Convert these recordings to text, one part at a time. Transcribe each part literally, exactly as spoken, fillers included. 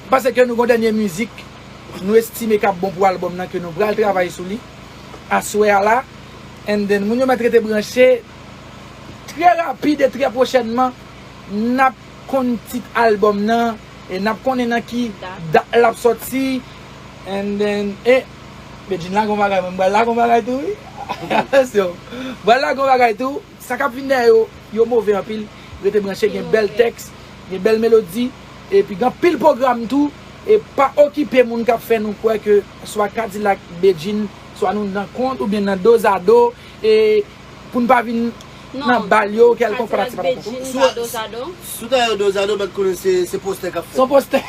Paske nou gon dènye mizik, nou estime k ap bon pou albòm nan, ke nou pral travay sou li aswè a la. And then, moun yo mèt rete branche. Trè rapid e trè pwochènman, n ap konn tit albòm nan, e n ap konnen nan ki dat l ap sòti. And then, e, Bedjine la gon bagay, mwen, m pral la gon bagay tou, wi. Atansyon. M pral la gon bagay tou. Sa k ap vin dèyè yo, yo move anpil. Rete branche, gen bèl tèks, gen bèl melodi, epi gen anpil pwogram tou. E pa okipe moun k ap fè nou kwè ke swa Kadilak, Bedjine, swa nou nan kont oubyen nan dozado, e pou n pa vin nan bal yo, kèlkonk fanatik pa dakò. Bedjine, pa dozado. Si w ta yo dozado, mèt konnen se, se postè k ap fèt. Se yon postè.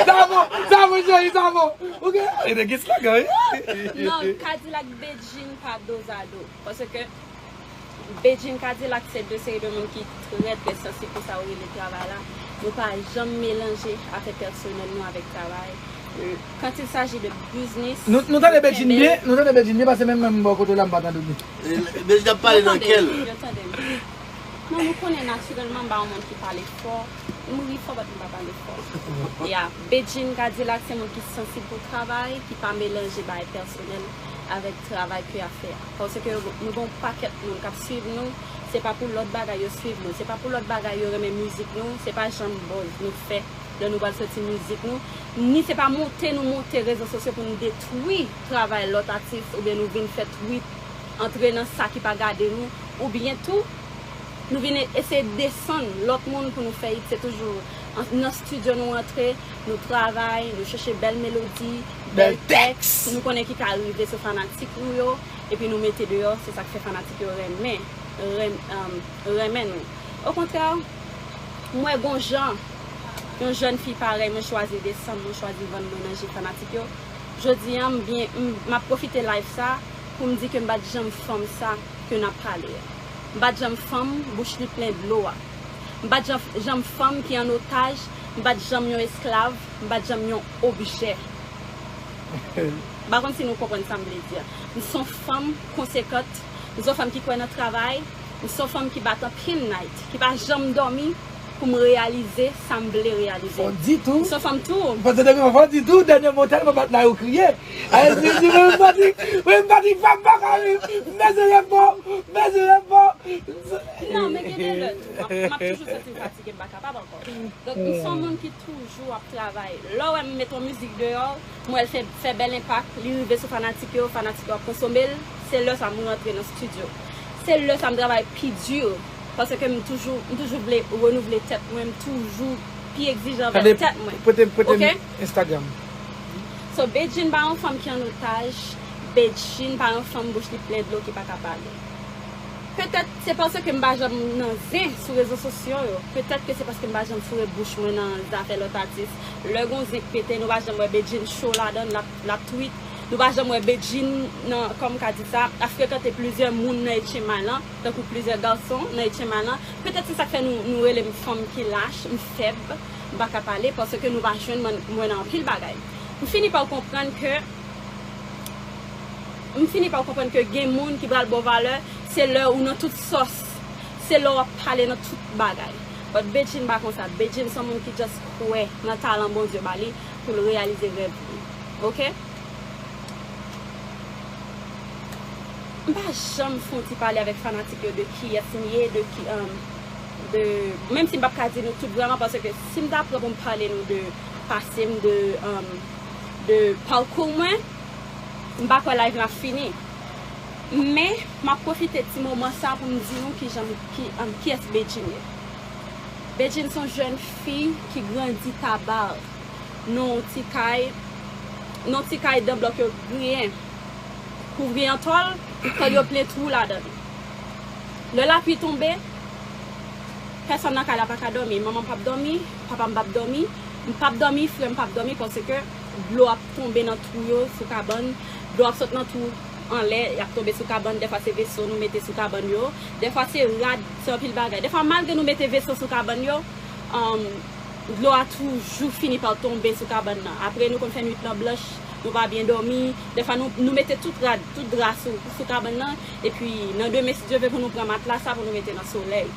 Sa bon, sa bon, Johnny, sa bon. Ou gen, e te gen slogan, wi. Non, Kadilak, Bedjine, pa dozado. Paske Bedjine, Kadilak se de seri de moun ki trè, trè sansib pou sa yo rele travay la. Nou pa janm melanje afè pèsonèl nou avèk travay. Quand il s'agit de business, nou, nou tande Bedjine byen, nou tande Bedjine byen, paske menm mwen m bò kote w la, m pa tande w byen. E, Bedjine ap pale nan kè l. Yo tande m, yo tande m. Non, nou konnen natirèlman m pa yon moun ki pale fò. M ri fò, but m pa pale fò. Ya, Bedjine, Kadilak se moun ki sansib pou travay, ki pa melanje bagay pèsonèl avèk travay ke y ap fè a. Paske nou gen yon pakèt moun k ap swiv nou, se pa pou lòt bagay yo swiv nou, se pa pou lòt bagay yo renmen mizik nou, se pa jan buzz nou fè lè nou pral soti mizik nou, ni se pa monte nou monte rezo sosyo pou nou detwi travay lòt atis oubyen nou vin fè tweet antre nan sa ki pa gade nou, oubyen tou, nou vin eseye desann lòt moun pou nou fè hit. Se toujou an-, nan estidyo nou antre, nou travay, nou chèche bèl melodi, bèl tèks, nou konnen ki ka rive sou fanatik nou yo, epi nou mete deyò, se sa k fè fanatik yo renmen, ren-, um, renmen nou. Okontrè, m wè gon jan yon jèn fi parèy mwen chwazi desann mwen, chwazi vann mwen nan je fanatik yo. Jodi a, m byen, m, m ap pwofite live sa pou m di ke m pa t janm fanm sa ke n ap pale a. M pa t janm fanm bouch li plen dlo a. M pa t janm, janm fanm ki an otaj, m pa t janm yon esklav, m pa t janm yon objè. M pa konn si nou konprann sa m vle di a. M se yon fanm konsekant, m se yon fanm ki kwè nan travay, m se yon fanm ki bat anpil night, ki pa janm dòmi pou m reyalize sa m vle reyalize. Fò di tou. M se yon fanm tou. Fò di tou, fò di tou, dènye mo tèlman bat la yo kriye. Ay, di, di, mwen, m pa di, mwen, m pa di, pa, pa, pa, m bezwen repo, m bezwen repo. Non, men gen de lè tou. M ap, m ap toujou santi m fatige, m pa kapab ankò. Donk, m se yon moun ki toujou ap travay. Lè w wè m met yon mizik deyò, m wè l fè, fè bèl enpak, li rive sou fanatik yo, fanatik yo ap konsome l, se lè sa m rantre nan estidyo. Se lè sa m travay pi di, paske m toujou, m toujou vle renouvle tèt mwen, m toujou pi egzijan anvè tèt mwen. Pote, pote m Instagram. So, Bedjine pa yon fanm ki an otaj, Bedjine pa yon fanm bouch li plen dlo ki pa ka pale. Petèt se paske m pa janm nan zen sou rezo sosyo yo. Petèt ke se paske m pa janm foure bouch mwen nan zafè lòt atis. Lè gon zen k pete, nou pa janm wè Bedjine cho ladan l, l ap, l ap tweet. Nou pa janm wè Bedjine nan, kòman m ka di sa, ap frekante plizyè moun nan Eight Chain Mind lan, tankou plizyè gason nan Eight Chain Mind lan. Petèt se sa k fè nou, nou rele m fanm ki lach, m fèb, m pa ka pale, paske nou pa jwenn mwen, mwen nan anpil bagay. M fini pa konprann ke M fini pa konprann ke gen moun ki pral ba w valè, se lè ou nan tout sòs, se lè w ap pale nan tout bagay. But Bedjine pa konsa. Bedjine se yon moun ki just kwè nan talan Bondye ba li pou l reyalize rèv li. Oke? M pa janm fè yon ti pale avèk fanatik yo de kiyès m ye, de ki, um, de, menm si m p ap ka di nou tout vrèman, paske si m ta pran pou m pale nou de pase m, de, um, de pakou mwen, m pa kwè live la fini. Men, m ap pwofite ti moman sa pou m di nou kijan, ki, um, kiyès Bedjine ye. Bedjine se yon jèn fi ki grandi Taba, nan yon ti kay, nan yon ti kay dan blòk yo griyen, kouvri an tòl, tòl yo plen twou ladan l. Lè lapli tonbe, pèsòn nan kay la pa ka dòmi. Manman m p ap dòmi, papa m p ap dòmi, m p ap dòmi, frè m p ap dòmi, paske dlo ap tonbe nan twou yo sou kabann, dlo ap sot nan twou anlè, y ap tonbe sou kabann, dèfwa se veso nou mete sou kabann yo, dèfwa se rad, se anpil bagay. Dèfwa malgre nou mete veso sou kabann yo, um, dlo a toujou fini pa tonbe sou kabann nan. Apre nou konn fè nwit lan blanch, nou pa byen dòmi. Dèfwa nou, nou mete tout rad, tout dra sou, sou kabann nan. Epi nan demen, si Dye vle, pou nou pran matla sa pou nou mete nan solèy.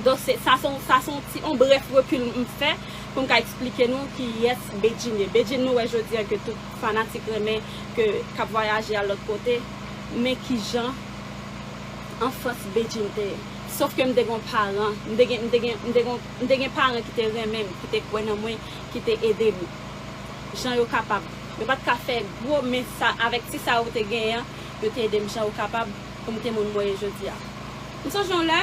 Donk, se, sa se yon, sa se yon ti, yon brèf rekil m fè pou m ka eksplike nou kiyès Bedjine ye. Bedjine nou wè jodi a ke tout fanatik renmen, ke k ap vwayaje al lòt kote, men kijan anfans Bedjine te ye. Sof ke m te gen yon paran, m te gen, m te gen, m te gen, m te gen paran ki te renmen m, ki te kwè nan mwen, ki te ede m jan yo kapab. Yo pa t ka fè gwo, men sa, avèk ti sa yo te genyen an, yo te ede m jan yo kapab pou m te moun mwen ye jodi a. M sonje yon lè,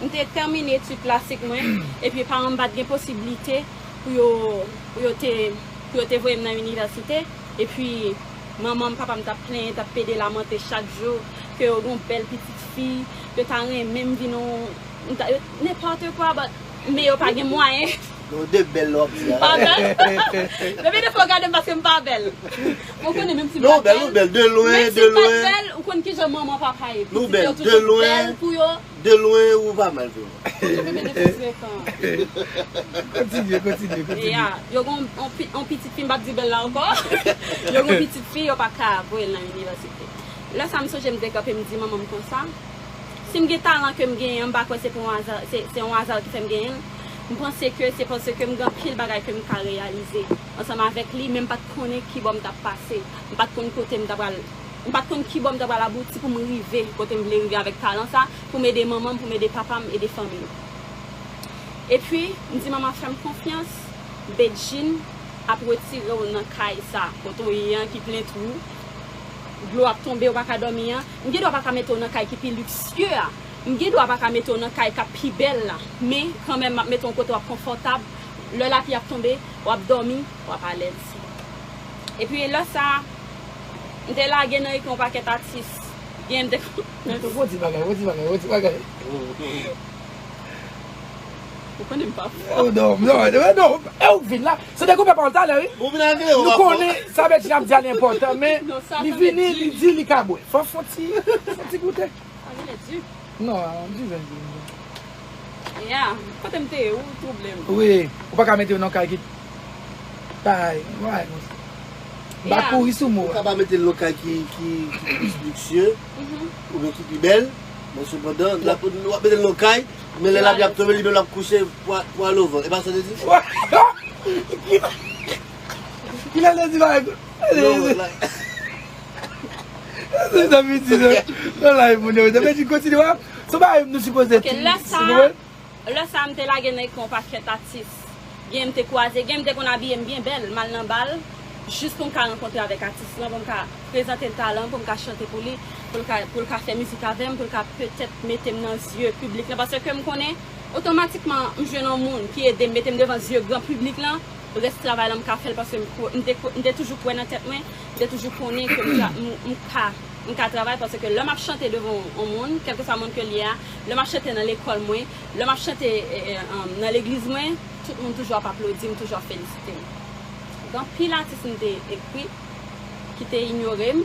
m te tèmine etid klasik mwen, epi paran m pa t gen posiblite pou yo, pou yo te, pou yo te voye m nan inivèsite. Epi manman m, papa m t ap plenyen, t ap pede lamante chak jou ke yo gen yon bèl pitit fi, yo ta renmen m vin yon, m ta, yo, nenpòt kwa, but, men yo pa gen mwayen. Gen de bèl lè w ap di a. Pa bèl? Depi defwa w gade m paske m pa bèl. Ou konnen menm si m pa bèl. Non, bèl, ou bèl, de lwen, de lwen. Men si m pa bèl, ou konn kijan manman papa ye. Pitit yo toujou bèl pou yo. De lwen, ou pa mal vre. Toujou vin de frekan. Kontinye, kontinye, kontinye. Ya, yo gen yon, yon pi-, yon pitit fi, m p ap di bèl la ankò. Yo gen yon pitit fi, yo pa ka voye l nan inivèsite. Lè sa, m sonje m te kanpe, m di manman m konsa, si m gen talan ke m genyen an, m pa kwè se pou yon aza, se, se yon aza ki fè m genyen l. M panse ke se paske m gen anpil bagay ke m ka reyalize ansanm avèk li, men m pa t konnen kibò m t ap pase. M pa t konn kote m ta pral, m pa t konn kibò m ta pral abouti pou m rive kote m vle rive avèk talan sa, pou m ede manman m, pou m ede papa m, ede fanmi m. Epi, m di manman fè m konfyans, Bedjine ap retire w nan kay sa, kote w ye an ki plen twou, dlo ap tonbe, w pa ka dòmi an. M gen dwa pa ka mete w nan kay ki pi liksye a. M gen dwa pa ka mete w nan kay k ap pi bèl la. Men, kanmenm, m ap mete w kote w ap konfòtab. Lè lapli ap tonbe, w ap dòmi, w ap alèz. Epi lè sa a, m te lage nan ekran yon pakèt atis. Gen m te... Yon ti bagay, yon ti bagay, yon ti bagay. Ou konnen m pa fò. Oh, non, non, non, non. E ou k vin la. Se de koupè pawòl talè, wi. Nou konnen sa Bedjine ap di a li enpòtan, men li vini, li di li ka bwè. Fò fon ti, fon ti goute. Sa genlè di. Non, di ven di. Ya, kote m te ye, ou twouble m. Wi, ou pa ka mete yo nan kay ki bay, bay konsa. M pa kouri sou mo a. Ou ka pa mete l nan kay ki, ki, ki plis liksye, oubyen ki pi bèl, men sepandan, w ap mete l nan kay, men lè lapli ap tonbe, li menm l ap kouche pou, pou al ovan. E pa sa w te di? Kilè l te di bagay? Non, la. Se sa m di, non. Non, la, moun yo, te mèt kontinye, w ap, se yon bagay nou sipoze... Ok, lè sa, lè sa, m te lage nan ekran yon pakèt atis. Gen m te kwaze, gen m te konn abiye m byen bèl, m al nan bal, jis pou m ka rankontre avèk atis lan, pou m ka prezante l talan, pou m ka chante pou li, pou l ka, pou l ka fè mizik avè m, pou l ka petèt mete m nan zye piblik lan, paske m konnen, otomatikman, m jwenn yon moun ki ede m, mete m devan zye gran piblik lan, rès travay la, m ka fè l paske m kwè, m te, m te toujou kwè nan tèt mwen, m te toujou konnen ke m ka, m, m ka, m ka travay paske lè m ap chante devan yon moun, kèlkeswa moun ke l ye a, lè m ap chante nan lekòl mwen, lè m ap chante, eh, eh, um, nan legliz mwen, tout moun toujou ap aplodi m, toujou ap felisite m. Gen anpil atis m te ekri, ki te inyore m.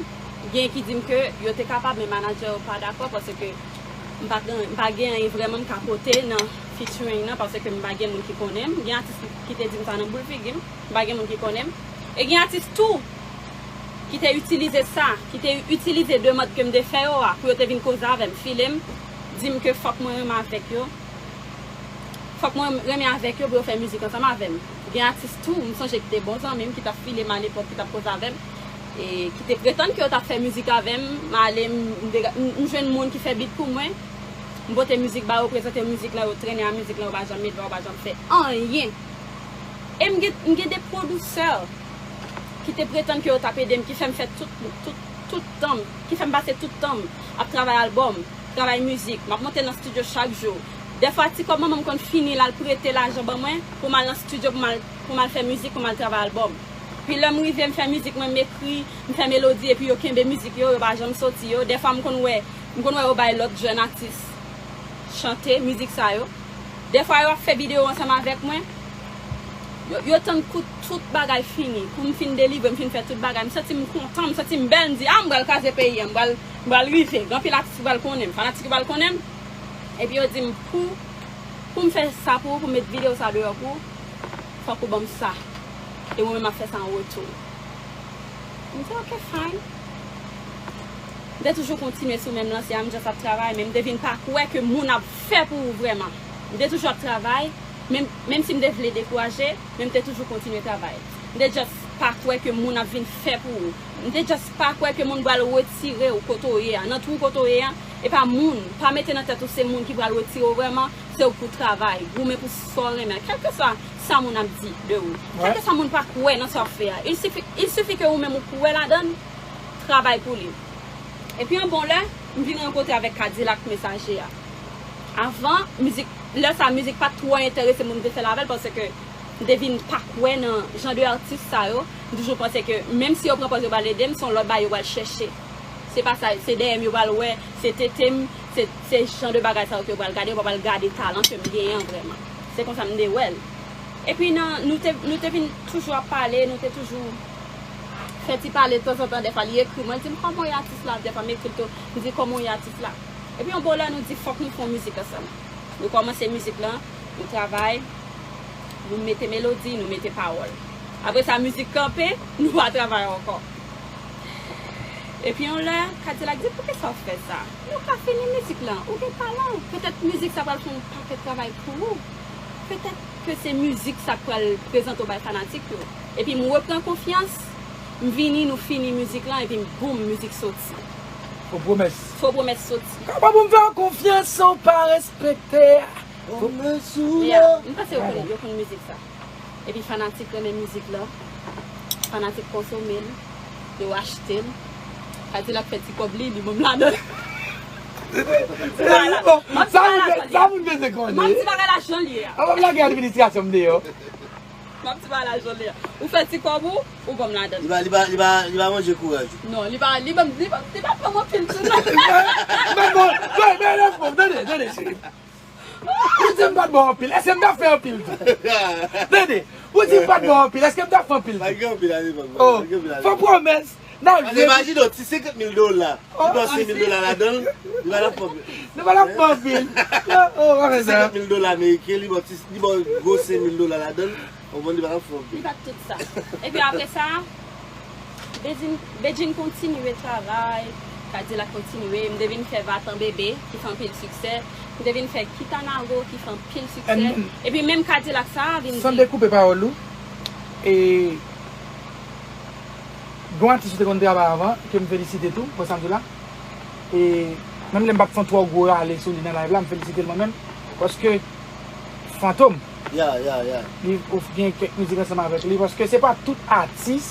Gen ki di m ke yo te kapab, men manadjè yo pa dakò paske m pa gen, m pa gen anyen vrèman m ka pote nan featuring nan paske m pa gen moun ki konnen m. Gen atis ki, ki te di m sa nan boul figi m, m pa gen moun ki konnen m. E gen atis tou ki te itilize sa, ki te itilize demann ke m te fè yo a pou yo te vin koze avè m, file m, di m ke fòk mwen renmen avèk yo. Fòk mwen renmen avèk yo pou yo fè mizik ansanm avè m. Gen atis tou, m sonje ki te bon zanmi m, ki t ap file m alepòk, ki t ap koze avè m, e ki te pretann ke yo t ap fè mizik avè m. M ale, m, m, m jwenn moun ki fè beat pou mwen. M pote mizik ba yo, prezante mizik lan, yo trennen a mizik lan, yo pa janm met vwa, yo pa janm fè anyen. E m gen, m gen de pwodisè ki te pretann ke yo t ap ede m, ki fè m fè tout, tout, tout tan m, ki fè m pase tout tan m ap travay albòm, travay mizik. M ap monte nan estidyo chak jou. Dèfwa, ti kòb manman m konn fini, l al prete lajan ban mwen pou m al nan estidyo, pou m al, pou m al fè mizik, pou m al travay albòm. Pi lè m rive, m fè mizik mwen, m ekri, m fè melodi, epi yo kenbe mizik yo, yo pa janm soti yo. Dèfwa, m konn wè, m konn wè yo bay lòt jèn atis chante mizik sa yo. Dèfwa, yo ap fè videyo ansanm avèk mwen. Yo, yo tann kou tout bagay fini. Kou m fin delivre, m fin fè tout bagay, m santi m kontan, m santi m bèl, m di, a, m pral kraze peyi a, m pral, m pral rive. Gen anpil atis ki pral konnen m, fanatik ki pral konnen m. Epi yo di m, pou, pou m fè sa pou ou, pou m met videyo sa deyò pou ou, fòk ou ban m sa. E mwen menm m ap fè sa an retou. M di, ok, fine. M te toujou kontinye sou menm lanse a, m just ap travay, men m te vin pa kwè ke moun ap fè pou ou vrèman. M te toujou ap travay, Menm, menm si m te vle dekouraje, men m te toujou kontinye travay. M te just pa kwè ke moun ap vin fè pou ou. M te just pa kwè ke moun pral retire w kote w ye a, nan twou kote w ye a. E pa moun, pa mete nan tèt ou se moun ki pral retire w vrèman, se ou pou travay, goumen pou sa w renmen. Kèlkeswa sa moun ap di de ou, kèlkeswa moun pa kwè nan sa w ap fè a, il sifi, il sifi ke ou menm ou kwè ladan l, travay pou li. Epi yon bon lè, m vin rankontre avèk Kadilak Mesaje a. Avan, mizik, lè sa, mizik pa t twò enterese mwen, m te fè l avè l, paske m te vin pa kwè nan jan de atis sa yo. M toujou panse ke menm si yo pran pòz yo pral ede m, se yon lòt bagay yo pral chèche. Se pa sa, se dèyè m yo pral wè, se tete m, se, se jan de bagay sa yo ke yo pral gade, yo pa pral gade talan ke m genyen an vrèman. Se konsa m te wè l. Epi nan, nou te, nou te vin toujou ap pale, nou te toujou fè ti pale tanzantan, dèfwa li ekri mwen, li di m, "Kòman w ye atis la?" Dèfwa m ekri l tou, m di, "Kòman w ye atis la?" Epi yon bon lè nou di, "Fòk nou fè yon mizik ansanm." Nou kòmanse mizik lan, nou travay, nou mete melodi, nou mete pawòl. Apre sa, mizik kanpe, nou pa travay ankò. Epi yon lè, Kadilak di, "Poukisa w fè sa? Nou ka fini mizik lan, ou gen talan. Petèt mizik sa pral fè yon pakèt travay pou ou. Petèt ke se mizik sa k pral prezante w bay fanatik yo." Epi m repran konfyans, m vini, nou fini mizik lan, epi boum, mizik soti. Fo pwomès. Fo pwomès soti. Kòman pou m fè w konfyans san w pa respekte? Fo pwomès ou la. M panse yo konn, yo konn mizik sa. Epi fanatik renmen mizik la. Fanatik konsome l. Yo achte l. Kadilak fè ti kòb li, li ban m ladan l. Sa moun bezwen konnen. M ap di bagay la jan l ye a. An, m ap lage administrasyon m deyò. M ap di bagay la jan l ye a. Ou fè ti kòb ou, ou ban m ladan l. Li pa, li pa, li pa, li pa manje kouraj ou. Non, li pa, li ban m, li pa, li pa ban m anpil tou non. Men bon, men, men, men, tande, tande, cheri. Ou di m pa t ba w anpil. Èske m t ap fè anpil tou? Tande, ou di m pa t ba w anpil. Èske m t ap fè anpil tou? Pa gen anpil a lepòk, non. Oh, pa gen anpil a lepòk. Fo pwomès. N ap jwe. Imajine yon ti senkant mil dola. Li ba w senk mil dola ladan l, li pa t ap fè anpil. Li pa t ap fè anpil. Oh, oh, pa fè sa. Senkant mil dola ameriken, li ba w ti, li ba w gwo senk mil dola ladan l. Ou konprann, li pa t ap fè anpil. Li pa t tout sa. Epi apre sa, Bedjine, Bedjine kontinye travay, Kadilak kontinye, m te vin fè Vatan Bebe, ki fè anpil siksè, m te vin fè Kitanago, ki fè anpil siksè, epi menm Kadilak sa a vin di. San dekoupe pawòl ou, e, gon atis ou te konn travay avan, ke m felisite tou, pou sa m di la. E menm lè m pa t fè yon twò gwo rale sou li nan live la, m felisite l mwen menm. Paske Fantom, yeah, yeah, yeah, li of-, gen kèk mizik ansanm avèk li. Paske se pa tout atis,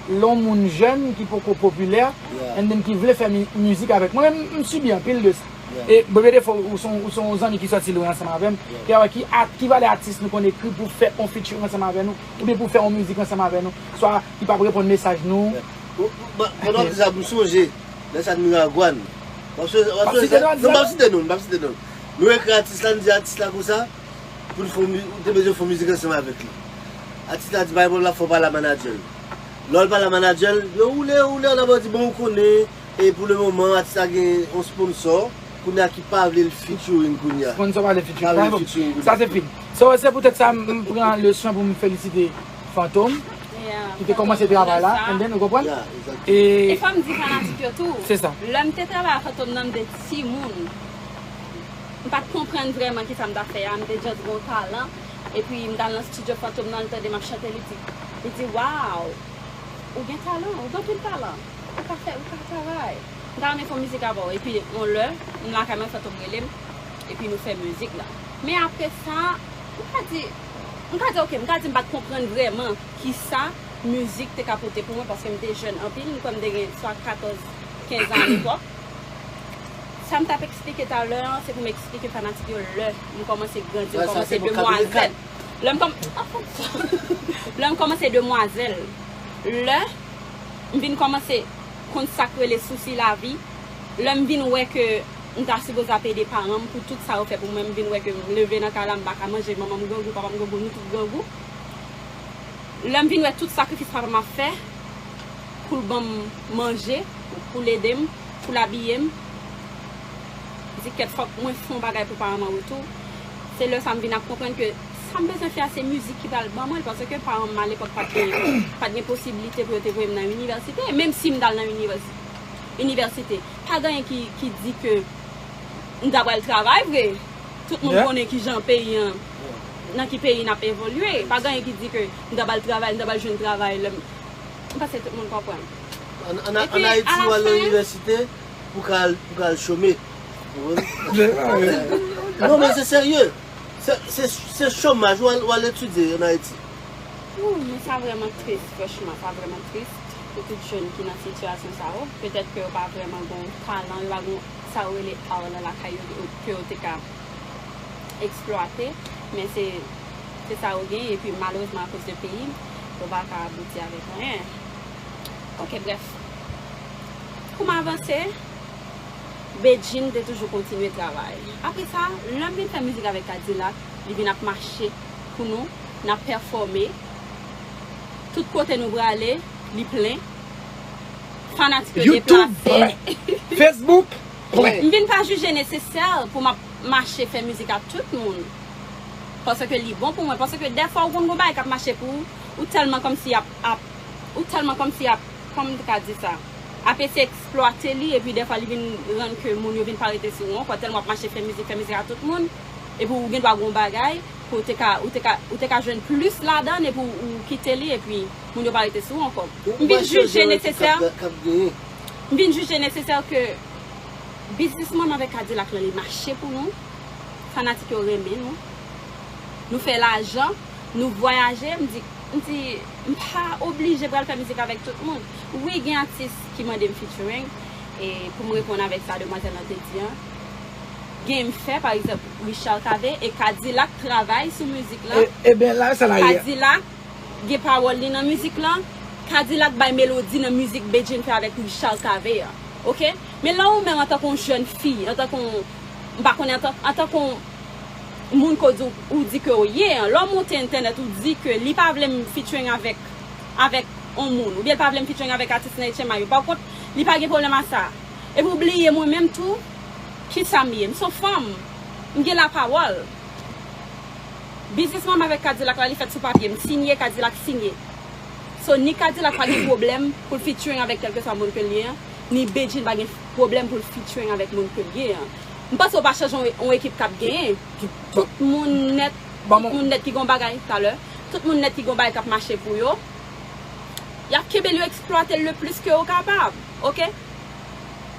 lè yon moun jèn ki poko popilè, yeah, and then ki vle fè mi-, mizik avèk mwen. Mwen menm, m sibi anpil de sa. Yeah. E Bebe Defo, ou se yon, ou se yon zanmi ki sòti lwen ansanm avè m. Yeah. Ki, ki, a, ki valè atis nou konn ekri pou fè yon featuring ansanm avè nou, oubyen pou fè yon mizik ansanm avè nou. Swa li p ap reponn mesaj nou. Yeah. Ou, ou, ba, pandan w di sa, m sonje, lè sa t Miragwàn. W ap sonje, w ap sonje sa? Non, m p ap site non, m p ap site non. Nou ekri atis la, n di atis la konsa, pou l fè yon mi-, ou te bezwen fè yon mizik ansanm avèk li. Atis la di pa gen pwoblèm, l ap fè w pale a manadjè l. Lè w al pale a manadjè l, yo woule, yo woule, ann aba w di, bon, ou konnen, e pou le moman, atis la gen yon sponsò, kounye a ki pa vle l featuring kounye a. Sponsò pa vle featuring. Pa vle featuring kounye a. Sa se fini. So, se poutèt sa, m, m pran le swen pou m felisite Fantom, yeah, ki te kòmanse travay la, and then, ou konprann? Yeah, exactly. E fò m di fanatik yo tou. Se sa. Lè m te travay ak Fantom nan, m te timoun. M pa t konprann vrèman kisa m t ap fè a, m te just gon talan. Epi m t al nan estidyo Fantom nan, li tande m ap chante, li di, li di, "Waw, ou gen talan, ou gen anpil talan. Ou ka fè, ou ka travay. M ta renmen fè yon mizik avè w." Epi yon lè, m lakay mwen, Fantom rele m, epi nou fè mizik la. Men apre sa, m ka di, m ka di, ok, m ka di m pa t konprann vrèman kisa mizik te ka pote pou mwen, paske m te jèn anpil, m kwè m te gen swa katòz, kenz an alepòk. Sa m t ap eksplike talè an, se pou m eksplike fanatik yo lè m kòmanse grandi, m kòmanse demwazèl. Lè m kòm-, lè m kòmanse demwazèl, lè m vin kòmanse konn sa k rele sousi lavi, lè m vin wè ke m ta sipoze ap ede paran m pou tout sa yo fè pou mwen, m vin wè ke m leve nan kay la, m pa ka manje, manman m grangou, papa m grangou, nou tout grangou. Lè m vin wè tout sakrifis papa m ap fè pou l ban m manje, pou l ede m, pou l abiye m, m di kèt, fòk mwen fè yon bagay pou paran m an retou. Se lè sa m vin ap konprann ke sa m bezwen fè a se mizik ki pral ban mwen l, paske paran m alepòk pa t gen, pa t gen posiblite pou yo te voye m nan inivèsite. Menm si m t al nan inivèsi-, inivèsite, pa gen anyen ki, ki di ke m ta pral travay vre. Tout moun konnen kijan peyi an nan ki peyi n ap evolye. Pa gen anyen ki di ke m ta ba l travay, m ta ba l jwenn travay lè m, m panse tout moun konprann. An, an, epi, an Ayiti, w al nan inivèsite pou ka al, pou ka al chome. Ou konprann? Non, men se serye. Se, se, se chomaj, w al, w al etidye an Ayiti. Ou, men sa vrèman tris, franchman, sa vrèman tris pou tout jèn ki nan sitiyasyon sa yo. Petèt ke yo pa vrèman gen talan, yo pa gen sa yo rele art lan lakay yo, yo, ke yo te ka eksplwate, men se, se sa yo genyen, epi malerezman akoz de peyi, yo pa ka abouti avèk anyen. Ok, brèf. Pou m avanse, Bedjine te toujou kontinye travay. Apre sa, lè m vin fè mizik avèk Kadilak, li vin ap mache pou nou, n ap pèfòme. Tout kote nou prale, li plen. Fanatik yo deplase. Facebook, plen. M vin pa jije nesesè pou m ap mache fè mizik ak tout moun. Paske li bon pou mwen. Paske dèfwa ou konn gon bagay k ap mache pou ou, ou tèlman kòmsi ap, ap, ou tèlman kòmsi ap, kòman m te ka di sa? Ap eseye eksplwate li, epi dèfwa li vin rann ke moun yo vin pa rete sou ou ankò, tèlman w ap mache fè mizik, fè mizik ak tout moun, epi ou gen dwa gon bagay, ke ou te ka, ou te ka, ou te ka jwenn plis ladan, epi ou, ou kite li, epi moun yo pa rete sou ou ankò. M vin jije nesesè, m vin jije nesesè ke biznis mwen avèk Kadilak lan, li mache pou nou. Fanatik yo renmen nou. Nou fè lajan, nou vwayaje, m di, m di, m pa oblije pral fè mizik avèk tout moun. Wi, gen atis ki mande m featuring, e pou m reponn avèk sa demwazèl lan te di an, gen m fè, pa egzanp, Richard Cavé e Kadilak travay sou mizik lan. E, ebyen, la, sa la ye. Kadilak gen pawòl li nan mizik lan. Kadilak bay melodi nan mizik Bedjine fè avèk Richard Cavé an. Ok? Men lè ou menm antanke yon jèn fi, antanke yon, m pa konnen, antan, antanke yon moun ke w di, ou di ke w ye an, lè w monte entènèt, ou di ke li pa vle m featuring avèk, avèk yon moun, oubyen li pa vle m featuring avèk atis nan H M I yo. Pa kont, li pa gen pwoblèm a sa. Epi w bliye mwen menm tou, kisa m ye? M se yon fanm. M gen lapawòl. Biznis mwen avèk Kadilak la, li fèt sou papye. M sinye, Kadilak sinye. So, ni Kadilak pa gen pwoblèm pou l featuring avèk kèlkeswa moun ke l ye an, ni Bedjine pa gen pwoblèm pou l featuring avèk moun ke l ye an. M panse w pa chanje yon, yon ekip k ap genyen. Tout moun nèt, tout moun nèt ki gon bagay, talè, tout moun nèt ki gon bagay k ap mache pou yo, y ap kenbe l, yo eksplwate l le plis ke yo kapab. Ok?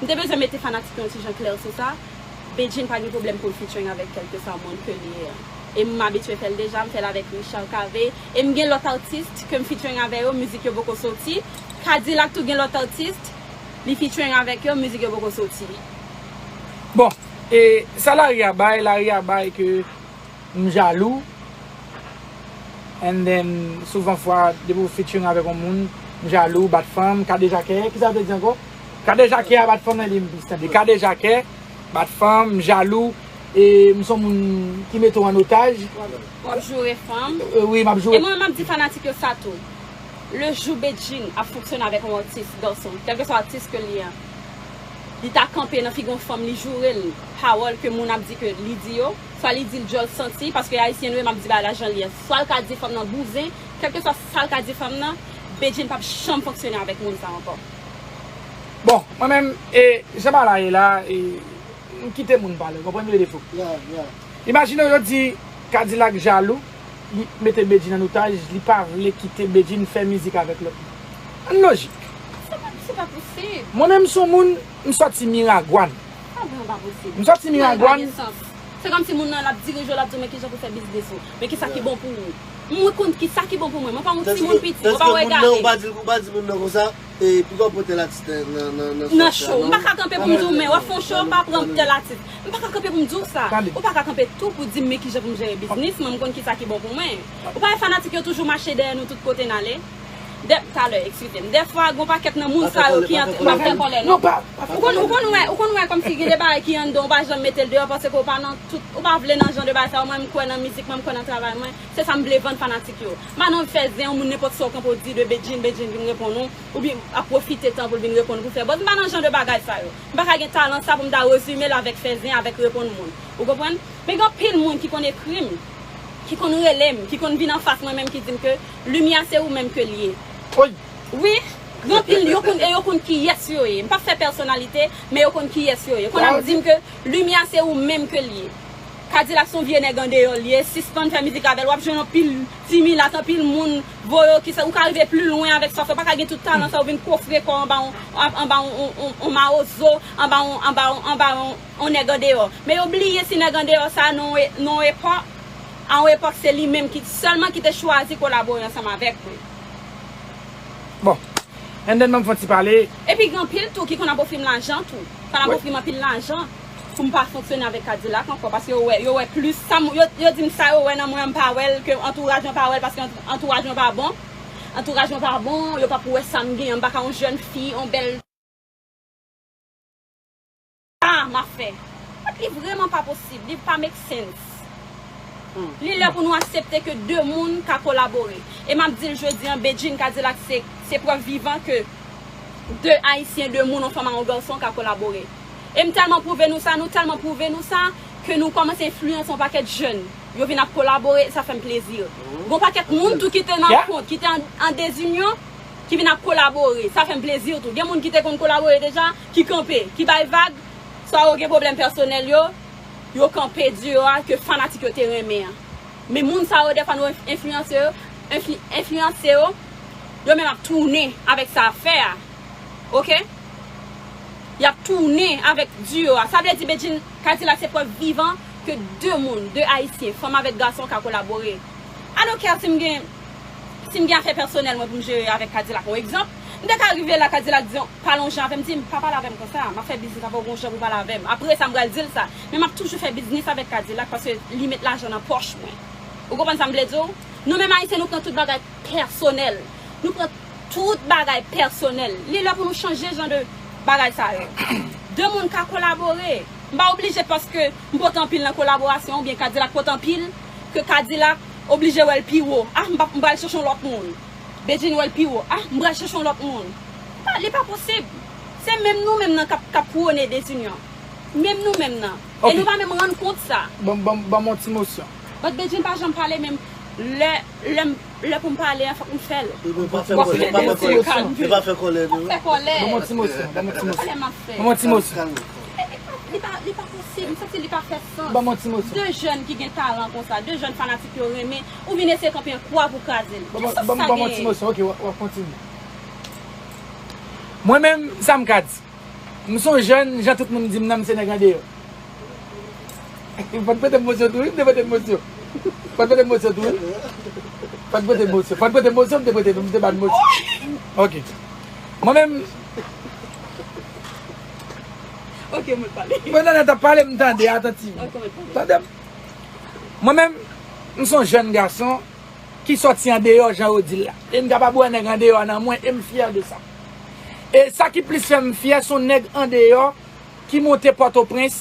M te bezwen mete fanatik yo yon ti jan klè sou sa. Bedjine pa gen pwoblèm pou l featuring avèk kèlkeswa moun ke l ye an. E m abitye fè l deja, m fè l avèk Richard Cavé. E m gen lòt atis ke m featuring avè yo, mizik yo poko soti. Kadilak tou gen lòt atis, li featuring avèk yo, mizik yo poko soti. Bon, e sa lari a bay, lari a bay ke m jalou. And then, souvan fwa, depi w featuring avèk yon moun, m jalou, bat fanm, kadejakè, kisa w te di ankò? Kadejakè a bat fanm nan li m plis tande. Kadejakè, bat fanm, m jalou, e m se yon moun ki mete w an otaj. W ap joure fanm. E, wi, m ap joure. E mwen, m ap di fanatik yo sa tou. Le jou Bedjine ap fonksyone avèk yon atis gason, kèlkeswa atis ke l ye an, li ta kanpe nan figi yon fanm, li joure l, pawòl ke moun ap di ke li di yo, swa li di l djòl santi, paske ayisyen nou ye, m ap di bagay la jan l ye. Swa l ka di fanm nan bouzen, kèlkeswa sa l ka di fanm nan, Bedjine p ap janm fonksyone avèk moun sa ankò. Bon, mwen menm, e, jan bagay la ye la, e, m kite moun pale, w konprann, m rele fou. Imajine w yo di Kadilak jalou, li mete Bedjine an otaj, li pa vle kite Bedjine fè mizik avèk lòt moun. Ann lojik. Se pa, se pa posib. Mwen menm se yon moun, m sòti Miragwàn. Sa vrèman pa posib. M sòti Miragwàn. Se kòmsi moun nan l ap dirije w, l ap di w men kijan pou fè biznis ou, men kisa ki bon pou ou. Mwen konn kisa ki bon pou mwen. Mwen pa yon timoun piti, mwen pa wè gade. Ou pa di, ou pa di moun nan konsa, e, piga w pran tèl atis nan, nan, nan, nan show. M pa ka kanpe pou m di w men w ap fè yon show, pa pran tèl atis. M pa ka kanpe pou m di w sa. Ou pa ka kanpe tou pou di m men kijan pou m jere biznis mwen, m konn kisa ki bon pou mwen. Ou pa wè fanatik yo toujou mache dèyè nou tout kote n ale. Dè, talè, eskize m. Dèfwa, gon pakèt nan moun sa yo ki ant-, m pa fè kòlè, non. Ou konn, ou konn wè, ou konn wè kòmsi gen de bagay ki anndan, ou pa janm mete l deyò, paske ou pa nan tout, ou pa vle nan jan de bagay sa yo. Mwen, m kwè nan mizik mwen, m kwè nan travay mwen. Se sa m vle vann fanatik yo. M pa nan fè zen, yon moun nenpòt sa w kanpe w di de Bedjine, Bedjine vin reponn ou, oubyen ap pwofite tan pou l vin reponn ou pou fè buzz. M pa nan jan de bagay sa yo. M pa ka gen talan sa pou m ta rezime l avèk fè zen, avèk reponn moun. Ou konprann? Men gen anpil moun ki konn ekri m, ki konn rele m, ki konn vin anfas mwen menm, ki di m ke limyè se ou menm ke l ye. Wi, gen anpil, yo konn, e yo konn kiyès yo ye. M p ap fè pèsonalite, men yo konn kiyès yo ye. Yo konn ap di m ke limyè se ou menm ke l ye. Kadilak se yon vye nèg andeyò l ye, sispann fè mizik avè l. W ap jwenn anpil ti milat, anpil moun voye w ki sa, ou ka rive pli lwen avèk sa w fè. Ou pa ka gen tout talan sa, ou vin kofre kò w anba yon, anba yon, yon, yon, yon mawozo, anba yon, anba yon, anba yon, yon nèg andeyò. Men yo bliye si nèg andeyò sa nan yon e-, nan yon epòk, a yon epòk se li menm ki sèlman ki te chwazi kolabore ansanm avèk mwen. Bon. And then, ban m fè yon ti pale. Epi gen anpil tou ki konn ap ofri m lajan tou. Konn ap ofri m anpil lajan pou m pa fonksyone avèk Kadilak ankò, paske yo wè, yo wè plis sa m, yo, yo di m sa yo wè nan mwen an, m pa wè l, ke antouraj mwen pa wè l, paske ant-, antouraj mwen pa bon. Antouraj mwen pa bon, yo p ap wè sa m gen an, m pa ka yon jèn fi, yon bèl sa m ap fè. Li vrèman pa posib, li pa make sense. Li lè pou nou aksepte ke de moun ka kolabore. E m ap di l jodi an, Bedjine Kadilak se, se prèv vivan ke de Ayisyen, de moun, yon fanm ak yon gason ka kolabore. E m tèlman pwouve nou sa, nou tèlman pwouve nou sa, ke nou kòmanse enfliyanse yon pakèt jèn. Yo vin ap kolabore, sa fè m plezi. Gon pakèt moun tou ki te nan kont, ki te an, an dezinyon, ki vin ap kolabore. Sa fè m plezi tou. Gen moun ki te konn kolabore deja, ki kanpe, ki bay vag, swa yo gen pwoblèm pèsonèl yo, yo kanpe deyò a ke fanatik yo te renmen an. Men moun sa yo, dèfwa nou enfliyanse yo, enfli-, enfliyanse yo, yo menm ap tounen avèk sa ap fè a. Oke? Y ap tounen avèk duo a. Sa vle di Bedjine Kadilak se prèv vivan ke de moun, de Ayisyen, fanm avèk gason ka kolabore. I don't care si m gen, si m gen afè pèsonèl mwen pou m jere avèk Kadilak. Yon egzanp, m te ka rive la, Kadilak di, pale yon jan avè m, di m, pa pale avè m konsa, m ap fè biznis avè w, gon jan pou pale avè m. Apre sa, m pral di l sa. Men m ap toujou fè biznis avèk Kadilak paske li met lajan nan pòch mwen. Ou konprann sa m vle di w? Nou menm Ayisyen, nou pran tout bagay pèsonèl. Nou pran tout bagay pèsonèl. Li lè pou nou chanje jan de bagay sa yo. De moun ka kolabore. M pa oblije paske m pote anpil nan kolaborasyon oubyen Kadilak pote anpil ke Kadilak oblije wè l pi wo. Ah, m pa, m pral chèche yon lòt moun. Bedjine wè l pi wo. Ah, m pral chèche yon lòt moun. Pa, li pa posib. Se menm nou menm nan k ap, k ap kouwone dezinyon. Menm nou menm nan. E nou pa menm rann kont sa. Ban, ban, ban m yon ti mosyon. But Bedjine pa janm pale menm lè, lè m, lè pou m pale an, fòk m fè l. Epi pa fè kòlè, pa fè kòlè. Epi pa fè kòlè, non. Fè kòlè. Ban m yon ti mosyon, ban m yon ti mosyon. Kòlè m ap fè. Ban m yon ti mosyon. Kalme, kalme. E, e, li pa, li pa posib, m santi li pa fè sans. Ban m yon ti mosyon. De jèn ki gen talan konsa, de jèn fanatik yo renmen, ou vin eseye kanpe an kwa pou kraze l. Ki sans sa genyen? Ban m, ban m, ban m yon ti mosyon, ok, w ap, w ap kontinye. Mwen menm, sa m ka di. M se yon jèn, jan tout moun di m nan, m se nèg andeyò. Fò n prete m mosyon tou wi, m te prete m mosyon. Fò n prete m mosyon tou wi. Fò n prete m mosyon. Fò n prete m mosyon, m te prete, m te ba n mosyon. Ok. Mwen menm. Ok, mwen pale. Mwen nan, nan t ap pale, m tande atantivman. Ok, mwen pale. Tande m. Mwen menm, m se yon jèn gason ki sòti andeyò, jan yo di l la. E m kapab wè nèg andeyò nan mwen, e m fyè de sa. E sa ki plis fè m fyè, se yon nèg andeyò ki monte Pòtoprens,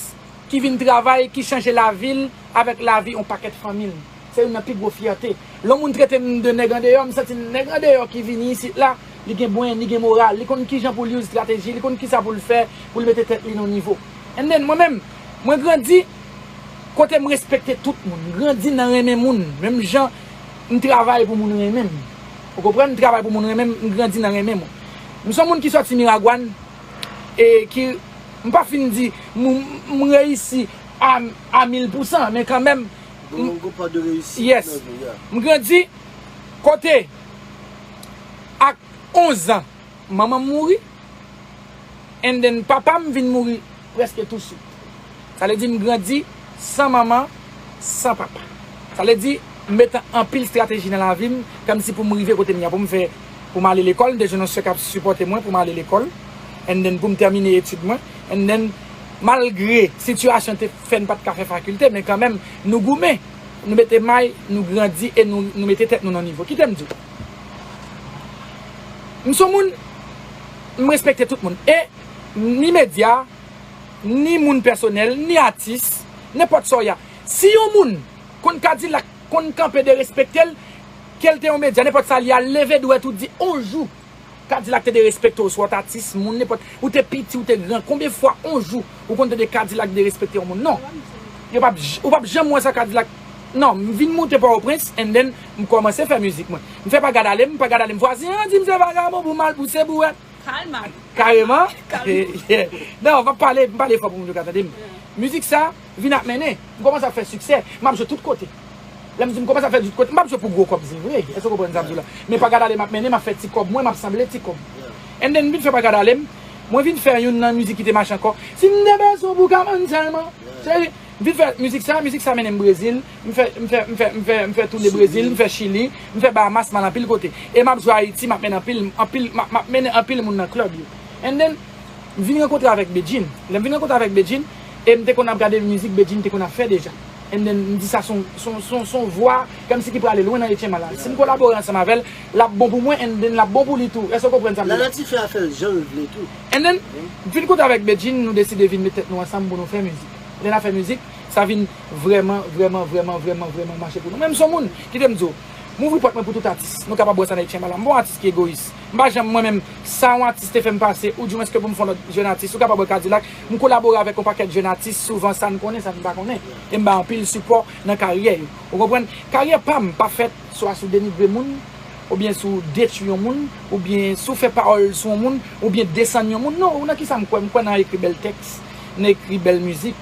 ki vin travay, ki chanje lavi l avèk lavi yon pakèt fanmi l. Se youn nan pi gwo fyète. Lè yon moun trete m de nèg andeyò, m santi nèg andeyò ki vini isit la, li gen bwen, li gen moral, li konn kijan pou l use estrateji, li konn kisa pou l fè, pou l mete tèt li nan yon nivo. And then, mwen menm, mwen grandi kote m respekte tout moun, m grandi nan renmen moun, menm jan m travay pou moun renmen m. Ou konprann? M travay pou moun renmen m, m grandi nan renmen moun. M se yon moun ki sòti Miragwàn, e ki, m pa fin di m, m reyisi a, a mil pousan, men kanmenm, m, yes, m grandi kote ak onz an, manman m mouri, and then papa m vin mouri prèske tou swit. Sa vle di m grandi san manman, san papa. Sa vle di m mete anpil estrateji nan lavi m, kòmsi pou m rive kote m ye a, pou m fè, pou m ale lekòl, m te jwenn yon sè k ap sipòte mwen pou m ale lekòl, and then pou m tèmine etid mwen, and then malgre sitiyasyon te fè n pa t ka fè fakilte, men kanmenm nou goumen, nou mete may, nou grandi e nou, nou mete tèt nou nan nivo. Kite m di w. M se yon moun, m respekte tout moun. E ni medya, ni moun pèsonèl, ni atis, nenpòt sa w ye a. Si yon moun konn Kadilak, konn kanpe derespekte l, ke l te yon medya, nenpòt sa l ye a, leve dwèt ou di on jou Kadilak te derespekte w, swa w t atis, moun, nenpòt, ou te piti, ou te gran, konbyen fwa on jou ou konn tande Kadilak derespekte yon moun? Non. Yo p ap j-, ou p ap janm wè sa Kadilak. Non, m vin moute Pòtoprens, and then m kòmanse fè mizik mwen. M fè pa gad ale m, pa gad ale m. Vwazen an di m se vagabon pou mal pouse bouwèt. Kalman. Kareman. Kalman. Non, m ap pale, m pale fò pou moun yo ka tande m. Mizik sa, vin ap mennen. M kòmanse ap fè siksè. M ap jwe tout kote. Lè m di m kòmanse ap fè tout kote, m p ap jwe pou gwo kòb, se vre. Èske w konprann sa m di w la? Men pa gade ale m ap mennen, m ap fè ti kòb mwen, m ap sanble ti kòb. And then, m vin fè pa gade ale m, mwen vin fè youn nan mizik ki te mache ankò. Si m te bezwen w pou ka bann sèlman. Cheri, m vin fè mizik sa, mizik sa mennen m Brezil. M fè, m fè, m fè, m fè, m fè toune Brezil, m fè Chili, m fè Bahamas, m al anpil kote. E m ap jwe Ayiti, m ap mennen anpil, anpil, m ap, m ap mennen anpil moun nan klèb yo. And then, m vin rankontre avèk Bedjine. Lè m vin rankontre avèk Bedjine, e m te konn ap gade mizik Bedjine te konn ap fè deja. And then, m di sa se yon, se yon, se yon, se yon vwa kòmsi ki prale lwen nan Etienne Mala. Si m kolabore ansanm avè l, l ap bon pou mwen, and then l ap bon pou li tou. Èske w konprann sa m di la? Lanati fè afè l jan l vle tou. And then, m vin kontre avèk Bedjine, nou deside vin met tèt nou ansanm pou nou fè mizik. Lè n ap fè mizik, sa vin vrèman, vrèman, vrèman, vrèman, vrèman mache pou nou. Men m se yon moun, kite m di w, m ouvri pòt mwen pou tout atis. Nou kapab wè sa nan Etienne Mala. M pa yon atis ki egoyis. M pa janm, mwen menm, sa yon atis te fè m pase, oudimwens ke pou m fè yon lòt jèn atis, ou kapab wè Kadilak, m kolabore avèk yon pakèt jèn atis, souvan sa n konnen, sa n pa konnen. E m bay anpil sipò nan karyè yo. Ou konprann? Karyè pa m pa fèt swa si w denigre moun, oubyen si w detwi yon moun, oubyen si w fè pawòl sou yon moun, oubyen desann yon moun. Non, ou nan kisa m kwè? M kwè nan ekri bèl tèks, nan ekri bèl mizik,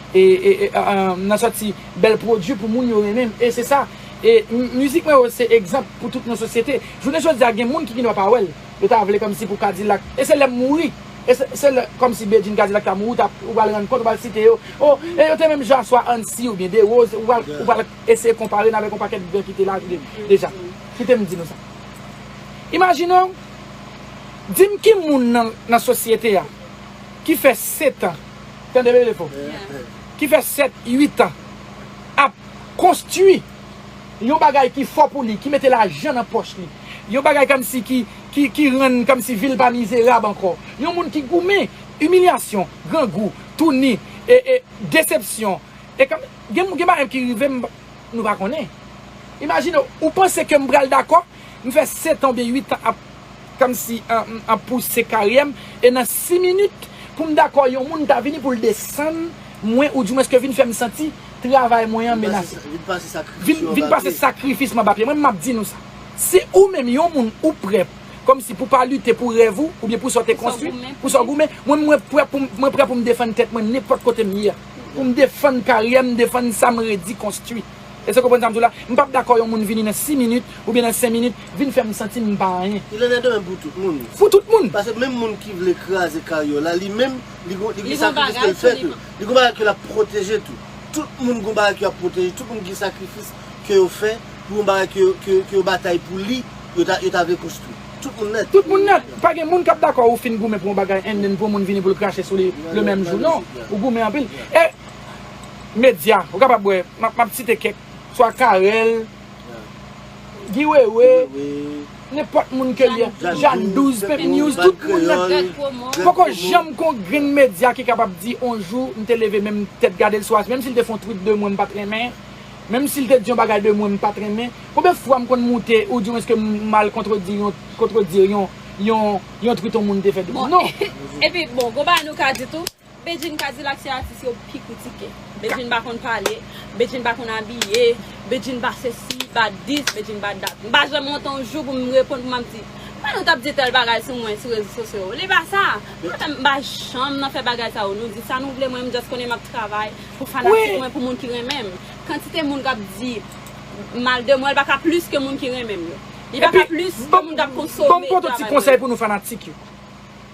e, e, e, e, nan sòti bèl pwodui pou moun yo renmen m. E se sa. E m-, mizik mwen yo se egzanp pou tout yon sosyete. Jounen jodi a, gen moun ki gendwa pa wè l. Yo ta vle kòmsi pou Kadilak. E se lè m mouri. E se, se lè, kòmsi Bedjine Kadilak ta mouri, ou ta, ou pral rann kont, ou pral site yo. O, e yo te menm jan aswa Ansi oubyen De Rose, ou pral, ou pral eseye konpare n avèk yon pakèt gran ki te la de-, deja. Kite m di nou sa. Imajine w, di m ki moun nan, nan sosyete a ki fè sèt an, tande byen fò, ki fè sèt, uit an ap konstwi yon bagay ki fò pou li, ki mete lajan nan pòch li, yon bagay kòmsi ki, ki, ki rann kòmsi vi l pa mizerab ankò, yon moun ki goumen, imilyasyon, grangou, touni, e, e, desepsyon, e kòm, gen, gen bagay ki rive m, nou pa konnen. Imajine w, ou panse ke m pral dakò, m fè sèt an oubyen uit an ap, kòmsi, an, an pouse karyè m, e nan sis minit, pou m dakò yon moun ta vini pou l desann mwen, oudimwens ke vin fè m santi travay mwen an menase. Vin pase sakrifis m anba pye mwen, m ap di nou sa. Si ou menm yon moun ou prè, kòmsi pou pa lite pou rèv ou, oubyen pou sa w te konstwi, pou sa w goumen, mwen, mwen prè pou m, mwen prè pou m defann tèt mwen nenpòt kote m ye a. Pou m defann karyè m, defann sa m redi konstwi. Èske w konprann sa m di w la? M p ap dakò yon moun vini nan sis minit oubyen nan senk minit, vin fè m santi m pa anyen. Il en est de même pou tout moun. Pou tout moun. Paske menm moun ki vle kraze karyè w la, li menm, li gon, li gen sakrifis ke l fè tou. Li gon bagay ke l ap pwoteje tou. Tout moun gon bagay ke y ap pwoteje, tout moun gen sakrifis ke yo fè pou yon bagay ke, ke, ke yo batay pou li, yo ta, yo ta vle konstwi. Tout moun nèt. Tout moun nèt. Pa gen moun k ap dakò ou fin goumen pou yon bagay, and then pou yon moun vini pou l krache sou li le menm jou. Non, ou goumen anpil. E medya, ou kapab wè, m ap, m ap site kèk, swa Carel, Guy Wewe, nenpòt moun ke l ye, Jeanne Douze, Pepe News, tout moun nèt. Poko janm gon grenn medya ki kapab di on jou m te leve menm tèt gade l sou, menm si l te fè on tweet de mwen m pa t renmen, menm si l te di yon bagay de mwen m pa t renmen. Konbyen fwa m konn moute oudimwens ke m al kontredi yon, kontredi yon, yon, yon tweet yon moun te fè de mwen? Non. Epi, bon, gon bagay nou ka di tou, Bedjine Kadilak se atis yo pi kritike. Bedjine pa konn pale, Bedjine pa konn abiye, Bedjine pa sesi, pa dis, Bedjine pa dat. M pa janm wont on jou pou m reponn pou m ap di, "Mwen nou t ap di tèl bagay sou mwen sou rezo sosyo yo." Li pa sa. Mwen menm m pa janm nan fè bagay sa yo. Nou di sa nou vle, mwen m just konnen m ap travay pou fanatik mwen, pou moun ki renmen m. Kantite moun k ap di mal de mwen, l pa ka plis ke moun ki renmen m yo. Li pa ka plis ke moun k ap konsome travay mwen. Epi, ban m pote yon ti konsèy pou nou fanatik yo.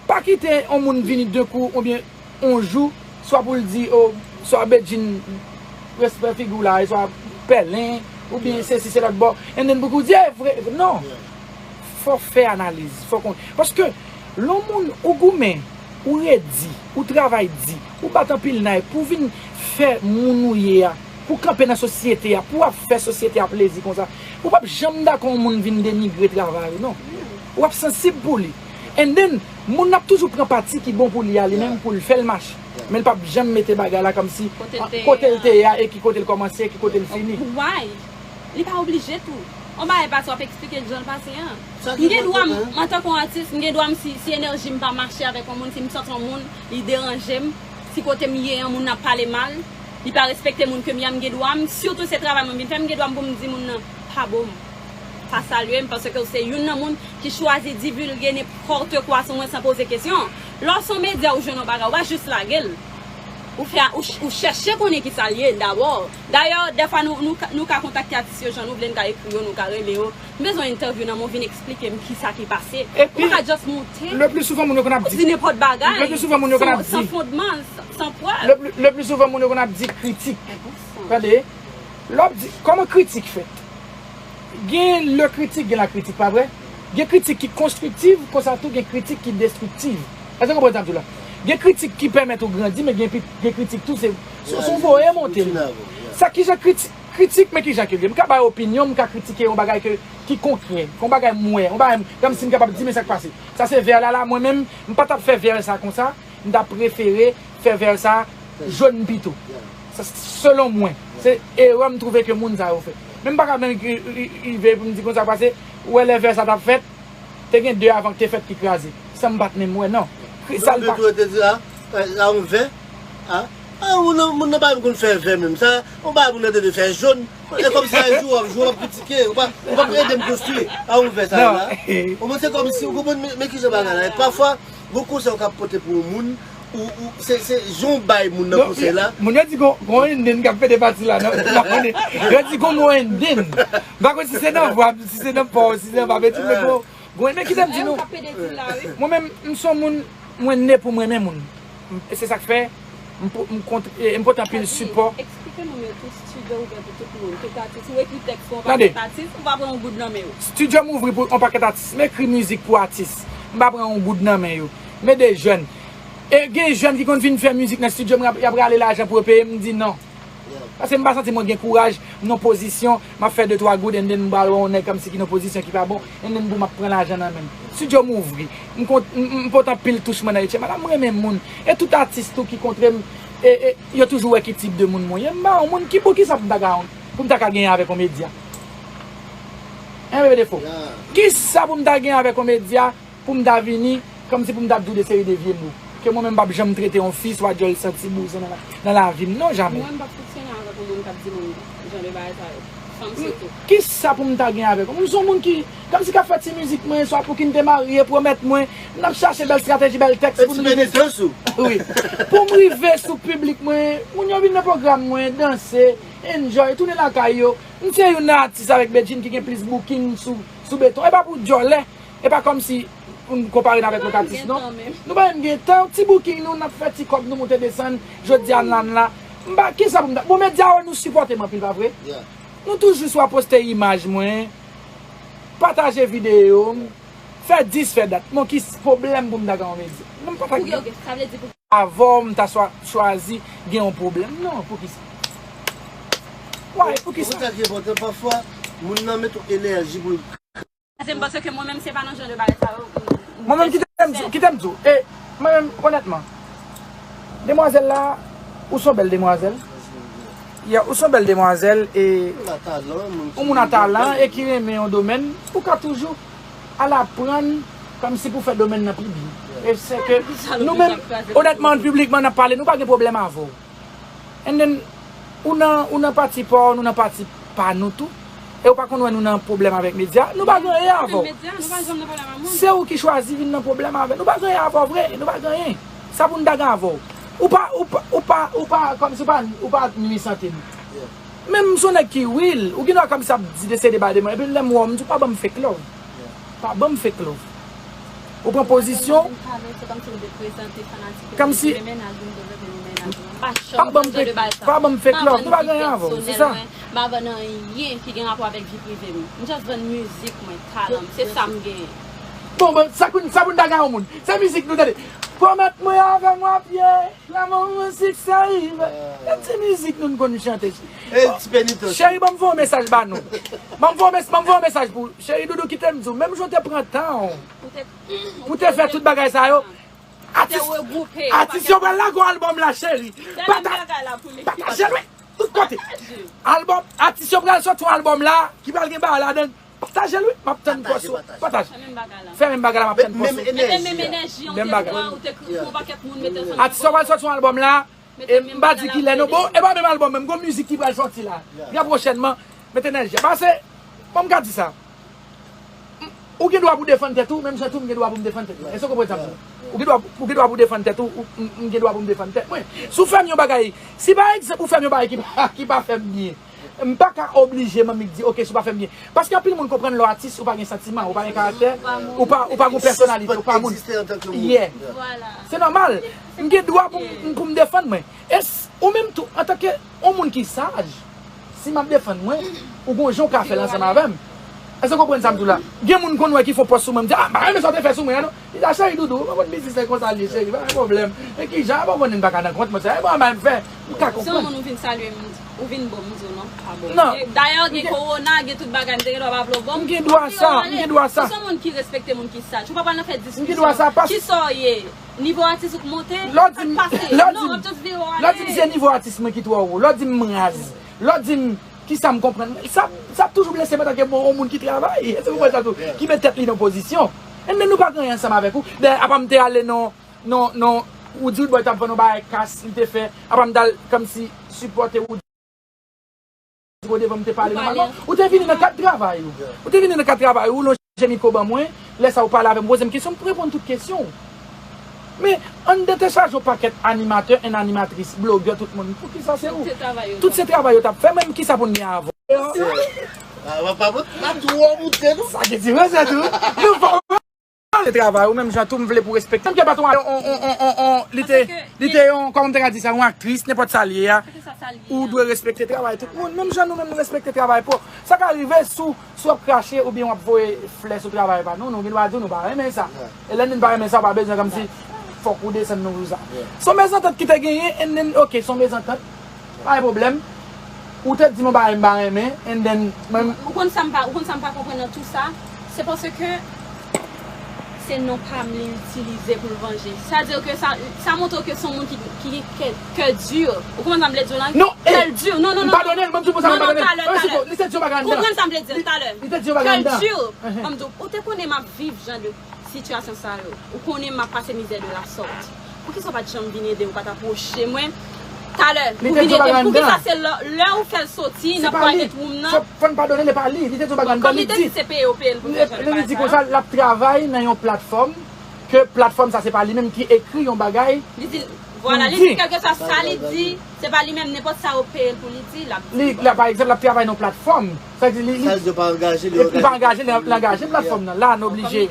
Pa kite yon moun vini de kou oubyen yon jou, swa pou l di, o, swa Bedjine, respè figi w la, e swa pèlen, oubyen sesi, se lòt bò, and then pou w di, e vre, non. Fò w fè analiz, fò w konn. Paske, lè yon moun, ou goumen, ou redi, ou travay di, ou bat anpil nay pou w vin fè moun ou ye a, pou w kanpe nan sosyete a, pou w ap fè sosyete a plezi konsa, ou p ap janm dakò yon moun vin denigre travay ou, non. Ou ap sansib pou li. And then, moun nan ap toujou pran pati ki bon pou li a, li menm, pou l fè l mache. Men l p ap janm mete bagay la kòmsi kote l te ye a, e ki kote l kòmanse, e ki kote l fini. Why? Li pa oblije tou. On bagay pase, w ap eksplike l jan l pase an. M gen dwa m, antanke yon atis, m gen dwa m, si, si enèji m pa mache avèk yon moun, si m santi yon moun, li deranje m, si kote m ye an, moun nan ap pale mal, li pa respekte moun ke m ye a, m gen dwa m, sitou se travay mwen m vin fè, m gen dwa m pou m di moun nan, "Pabon m, pa salye m, paske w se youn nan moun ki chwazi divilge nenpòt kwa sou mwen san poze kesyon." Lè w se yon medya, ou jwenn yon bagay, ou pa jis lage l. Ou fè, ou, ch- ou chèche konnen ki sa l ye dabò. Dayè, dèfwa nou, nou, ka- nou ka kontakte atis yo jan nou vle, n ka ekri yo, nou ka rele yo. M bezwen entèvyou nan men w, vin eksplike m ki sa ki pase. Ou pa ka just monte. Le pli souvan, moun yo konn ap di. Ou di nenpòt bagay. Le pli souvan, moun yo konn ap di. San, san fondman, san, san prèv. Le pli, le pli souvan, moun yo konn ap di kritik. Tande, lè w ap di, kòman kritik fèt? Gen le kritik, gen la kritik, pa vre? Gen kritik ki konstriktiv, konsa tou gen kritik ki destriktiv. Èske w konprann sa m di w la? Gen kritik ki pèmèt ou grandi, men gen, pi- gen kritik tou, se, se, se yon voye monte l. Sa kijan kritik, kritik, men kijan ke l ye. M ka bay opinyon, m ka kritike yon bagay ke, ki konkrè, yon bagay m wè, yon bagay m, kòmsi m kapab di, men sa k pase. Sa se vè la, la, mwen menm, m pa t ap fè vè sa konsa, m ta prefere fè vè sa jòn pito. Sa, selon mwen, se erè m twouve ke moun sa yo fè. Men m pa ka menm ri- ri- rive pou m di konsa pase, ou wè lè vè sa t ap fèt, te gen de avan k te fèt ki kraze. San m pa t menm wè, non. Kri- sa l pa- Yo tou te di, a, a yon vè, a, a, moun nan, moun nan pa menm konn fè vè menm. Sa, yon bagay moun nan te dwe fè jòn. E kòmsi a jou w ap, jou w ap kritike, ou pa, ou pa ede m konstwi. A yon vè sa la. Omwen se kòmsi, ou konprann, men, men kijan bagay la. E pafwa, gon konsèy ou ka pote pou yon moun, ou, ou, se, se jan w bay moun nan konsèy la. Moun yo di gon, gon endin k ap pede pati la, non? M pa konnen. Yo di gon, gon endin. M pa konn si se nan vwa, si se nan pa w, si se nan pa w, men gon, gon endin. Kite m di nou. Mwen menm, m se yon moun, mwen ne pou m renmen moun. E se sa k fè, m, pou- m, kont- e, m pote anpil sipò. Eksplike moun yo tou, estidyo ouvè pou tout moun, tout atis. Ou ekri tèks pou yon pakèt atis, ou pa pran yon goud nan men yo. Estidyo m ouvri pou yon pakèt atis. M ekri mizik pou atis. M pa pran yon goud nan men yo. M ede jèn. E gen jèn ki konn vin fè mizik nan estidyo m, y ap, y ap rale lajan pou yo peye m, m di non. Paske m pa santi mwen gen kouraj, m nan pozisyon, m ap fè de twa goud, and then m pral wè yon nèg kòmsi ki nan pozisyon ki pa bon, and then pou m ap pran lajan nan men l. Estidyo m ouvri. M kont- m- m pote anpil touch mwen nan etche. Madanm, m renmen moun. E tout atis tou ki kontre m, e, e, yo toujou wè ki tip de moun mwen ye. M pa yon moun ki, pou ki sa pou m ta ka, pou m ta ka genyen avèk yon medya? Hein, bebe defo? Ki sa pou m ta genyen avèk yon medya pou m ta vini, kòmsi pou m ta ap di w de seri de vye mo? Ke mwen menm m p ap janm trete yon fi swa dyòl santi bouzen nan, la- nan lavi m. Non, jamè. Mwen, m p ap fonksyone avèk yon moun k ap di moun jan de bagay sa yo. Fanm sitou. Ki sa pou m ta gen avèk ou? M se yon moun ki, kòmsi k ap fè ti mizik mwen, swa pou ki n te marye, pwomèt mwen, n ap chache bèl estrateji, bèl tèks pou n rive. Wi. Pou m rive sou piblik mwen, moun yo vin nan pwogram mwen, danse, enjoy, tounen lakay yo. M se youn nan atis avèk Bedjine ki gen plis booking sou, sou beton. E pa pou dyòlè, e pa kòmsi pou n konpare n avèk lòt atis, non. Nou pa menm gen tan, ti booking nou, n ap fè ti kòb nou moute desann, jodi a n la, n la. M pa, ki sa pou m ta, bon, medya yo, nou sipòte m anpil, pa vre? Nou toujou swa poste imaj mwen, pataje videyo m, fè dis, fè dat. Bon, ki s- pwoblèm pou m ta gen yon medya? Non, m pa ta gen. Avè w, m ta swa- chwazi gen yon pwoblèm. Non, poukisa? Why? Poukisa? Sa ki enpòtan, pafwa, moun nan met yon enèji pou l. Se m panse ke mwen menm se pa nan jan de bagay sa yo. Mwen menm, kite m di w, kite m di w. E mwen menm, onètman, demwazèl la, ou se yon bèl demwazèl. Ya, ou se yon bèl demwazèl e ou moun a talan e ki renmen yon domèn, ou ka toujou al aprann kòmsi pou fè domèn nan pi byen. E se ke nou menm, onètman, piblikman, n ap pale, nou pa gen pwoblèm avè w. And then, ou nan, ou nan pati pa w, nou nan pati pa nou tou. E ou pa konn wè nou nan pwoblèm avèk medya, nou pa gen anyen avè w. Se ou ki chwazi vin nan pwoblèm avè nou. Nou pa gen anyen avè w vre, nou pa gen anyen. Sa pou n ta gen avè w? Ou pa, ou pa, ou pa, ou pa, kòmsi ou pa, ou pa nwi sante nou. Men m se yon nèg ki real, ou gen dwa kòmsi ap di de se de bagay de mwen, epi lè m wè w, m di w pa ban m fake love. Pa ban m fake love. Ou pran pozisyon. Kòmsi. Pa ban m fake, pa ban m fake love. Nou pa gen anyen avè w, se sa. M pa vann anyen ki gen rapò avèk vi prive m. M just vann mizik mwen, talan m. Se sa m genyen. Bon, bon, sa pou n, sa pou n ta gen yon moun. Se mizik nou tande. Pwomèt mwen avè m w ap ye. Lanmou mizik sa rive. E ti mizik nou n konn chante. Cheri, ban m voye yon mesaj ba nou. Ban m voye mes- ban m voye yon mesaj pou Cheri Doudou, kite m di w, menm jan w te pran tan w pou te fè tout bagay sa yo, atis, atis yo pral lage w albòm la, cheri. Pata- pataje l, wi, tout kote. Albòm, atis yo pral soti yon albòm la ki pral gen bagay ladan l. Pataje l, wi, m ap tann pòs ou. Pataje. Fè menm bagay la, m ap tann pòs ou. Menm bagay. Atis yo pral soti yon albòm la. E m pa di ki lè non. Bon, e pa menm albòm menm, gon mizik ki pral sòti la. Trè pwochènman, met enèji. Paske, kòman m ka di sa? Ou gen dwa pou defann tèt ou, menm jan tou m gen dwa pou m defann tèt mwen. Èske w konprann sa m di w? Ou gen dwa, ou gen dwa pou defann tèt ou, ou, m, m gen dwa pou m defann tèt mwen. Si w fè m yon bagay, si pa egzanp ou fè m yon bagay ki pa, ki pa fè m byen, m pa ka oblije manmi di, oke, si w pa fè m byen. Paske anpil moun konprann lè w atis, ou pa gen santiman, ou pa gen karaktè, ou pa, ou pa gen pèsonalite, ou pa moun. Yeah. Se nòmal. M gen dwa pou m, pou m defann mwen. E s-, ou menm tou, antanke yon moun ki saj, si m ap defann mwen, ou gon jan w ka fè l ansanm avè m. Èske w konprann sa m di w la? Gen moun konn wè ki fè yon pòs sou mwen, m di, a, m pa renmen sa w te fè sou mwen an non. Li di, a, cheri doudou, ou pa konn biznis la e konsa l ye, cheri, pa gen pwoblèm. Men ki jan, ou pa konn m pa ka nan kont mwen, sa e bon, m fè, m ka konprann. Si yon moun ou vin salye m, ou vin bon, m di w non, pa bon. Non. E, dayè, gen kowona, gen tout bagay, m te gen dwa pa vle w bon m. M gen dwa sa, m gen dwa sa. Si se yon moun ki respekte moun ki saj, ou pa pral nan fè diskisyon. M gen dwa sa, pas- Kisa w ye? Nivo atis ou k monte, sa k pase? Non, w ap just vire w ale. Lè w di m se nivo atis mwen ki twò wo, lè w di m m raz, lè w di m kisa m konprann, sa, sa ap toujou blese m antanke bon, yon moun ki travay. Èske w konprann sa tou? Ki met tèt li nan pozisyon. And then nou pa gen anyen ansanm avèk ou. Dayè, apa m te ale nan, nan, nan, ou di Roodboy t ap vann yon bagay kas, li te fè, apa m t al kòmsi sipòte ou. Ou devan m te pale nòmalman. Ou te vini nan kad travay ou. Ou te vini nan kad travay ou, lonje mikwo ban mwen. Lè sa ou pale avè m, poze m kesyon, m reponn tout kesyon w. Men, anndan te chaje yon pakèt animatè, and animatris, blogè, tout moun. Poukisa se ou? Tout se travay yo t ap fè. Menm kisa pou n gen avè w? Ah, pa, pa, pa twò moute, non. Sa gen diferans, sa tou. Nou fò. Se travay ou, menm jan tou m vle pou respekte. Menm ke pa t on, on, on, on, on, on, li te, li te yon, kòman m te ka di sa, yon aktris, nenpòt sa l ye a, ou dwe respekte travay tout moun. Menm jan nou menm nou respekte travay pa w. Sa ka rive si w, si w ap krache oubyen w ap voye flè sou travay pa nou, nou gen dwa di w nou pa renmen sa. E lè nou pa renmen sa, w pa bezwen kòmsi fòk ou desann nou pou sa. Se yon mezantant ki te genyen, and then, ok, se yon mezantant. Pa gen pwoblèm. Ou te di m yon bagay m pa renmen, and then, mwen. Ou konn sa m pa, ou konn sa m pa konprann nan tou sa? Se paske se non pa m li itilize pou l vanje. Sa di ke sa, sa montre ke se yon moun ki, ki gen kè, kè di. Ou konprann sa m vle di w la? Non, kè di. Non, non, non, non. M padone l, mwen m di w pou sa m padone l. Non, non, talè, talè. Li te di yon bagay anndan. Konprann sa m vle di, talè. Li te di yon bagay anndan. Kè di. Ban m di w, ou te konnen m ap viv jan de sitiyasyon sa yo. Ou konnen m ap pase mizè de la sòt. Poukisa w pa t janm vin ede m, ou pa t apwoche mwen? Talè, ou vin ede m. Poukisa se lè, lè ou fè l soti nan private room nan? Fò n padone l, e pa li. Li te di yon bagay anndan, li di. Kòm li te di se peye yo peye l pou fè jan de bagay sa yo. Li di konsa, l ap travay nan yon platfòm, ke platfòm sa se pa li menm ki ekri yon bagay pou l di. Li di, vwala, li di kèlkeswa sa li di, se pa li menm, nenpòt sa yo peye l pou li di, l ap di. Li, la, pa egzanp, l ap travay nan yon platfòm. Sa vle di li, li, li pa angaje, li angaje platfòm nan. La, nou oblije.